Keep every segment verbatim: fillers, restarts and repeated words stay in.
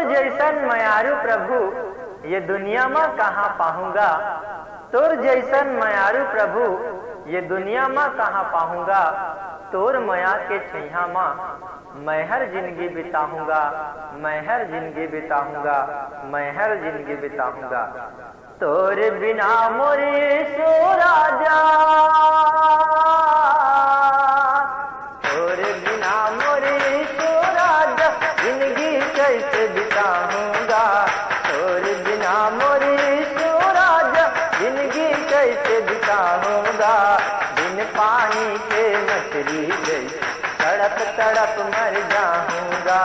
जइसन मयारू प्रभु ये दुनिया म कहाँ पाहूँगा, तोर जइसन मयारू प्रभु ये दुनिया म कहाँ पाहूँगा। तोर मया के छइहाँ म मैं हर जिनगी बिताहूँगा, मैं हर जिनगी बिताहूँगा, मैं हर जिनगी बिताहूँगा। तोर बिना मोर यीशु राजा, तोर बिना मोर यीशु राजा, जिनगी कइसे बिताहूँगा? तोर बिना मोर यीशु राजा, जिनगी कइसे बिताहूँगा? बिन पानी के मछरी जइसे तड़प तड़प मर जाहूँगा।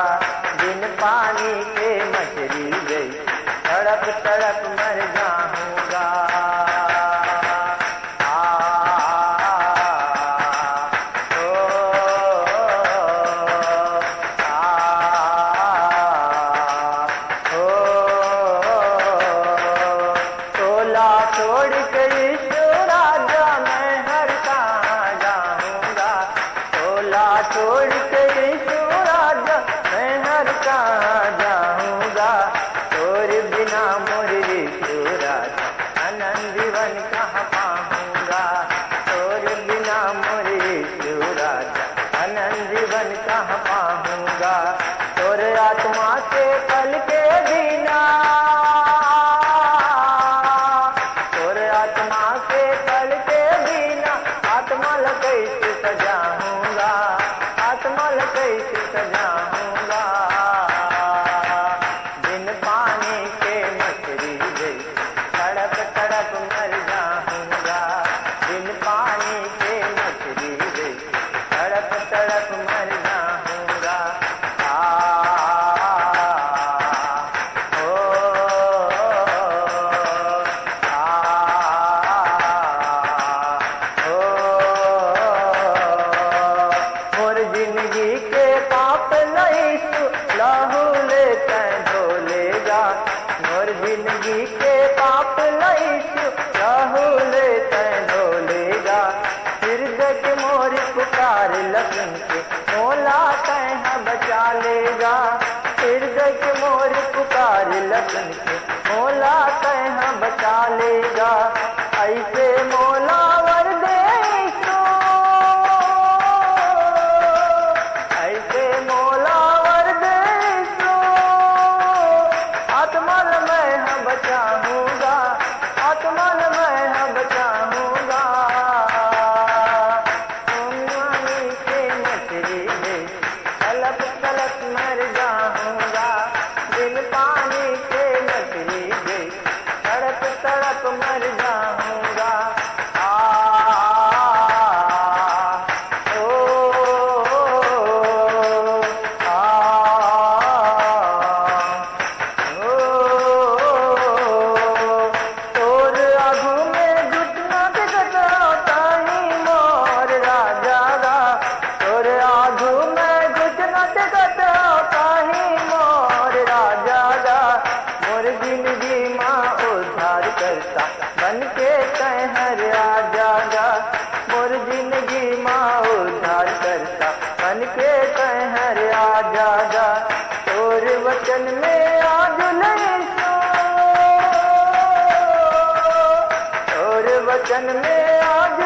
बिन पानी के मछरी जइसे तड़प तड़प मर जाहूँगा। आ, ओ, आ, ओ, तोला छोड़ के यीशु राजा मैं हर कहाँ जाहूँगा। तोला छोड़ के यीशु राजा मैं हर कहाँ जाहूँगा। तोर बिना मोर यीशु राजा आनंद जीवन कहाँ पाहूँगा? तोर बिना मोर यीशु राजा आनंद जीवन कहाँ पाहूँगा? तोर आत्मा के पल के बिना, तोर आत्मा के पल के बिना आत्मा ल कइसे सजाहूँगा? आत्मा ल कइसे सजाहूँगा? बिन पानी के मछरी जइसे तड़प तड़प मर जाहूँगा। बिन पानी के मछरी जइसे तड़प तड़प मर जाहूँगा। आ, ओ, आ, ओ, मोर जिनगी के पाप ल यीशु लहू ले तैं धो लेगा। मोर जिनगी के पाप ल यीशु लहू ले तैं धो लेगा। हृदय के मोर पुकार ल सुन के मोला तैं ह बचा लेगा। हृदय के मोर पुकार ल सुन के मोला तैं ह बचा लेगा। अइसे मोला वर दे यीशु, अइसे मोला वर दे यीशु, आत्मा ल मैं ह बचाहूँगा, आत्मा ल मैं ह बचाहूँगा। सोनवानी के मछरी जइसे तड़प तड़प मर जाहूँगा। बिन पानी के मछरी जइसे तड़प तड़प मर जाहूँगा। आ, ओ, आ, ओ, तोर आगू में घुटना टेकत ताही मोर राजा गा। तोर आगू में घुटना टेकत ताही मोर राजा गा। मोर जिनगी मा उद्धार करता बन के तैं हर आ जागा। मोर जिनगी मा उद्धार करता बन के तैं हर आ जागा। तोर वचन में आज ले यीशु, तोर वचन में आज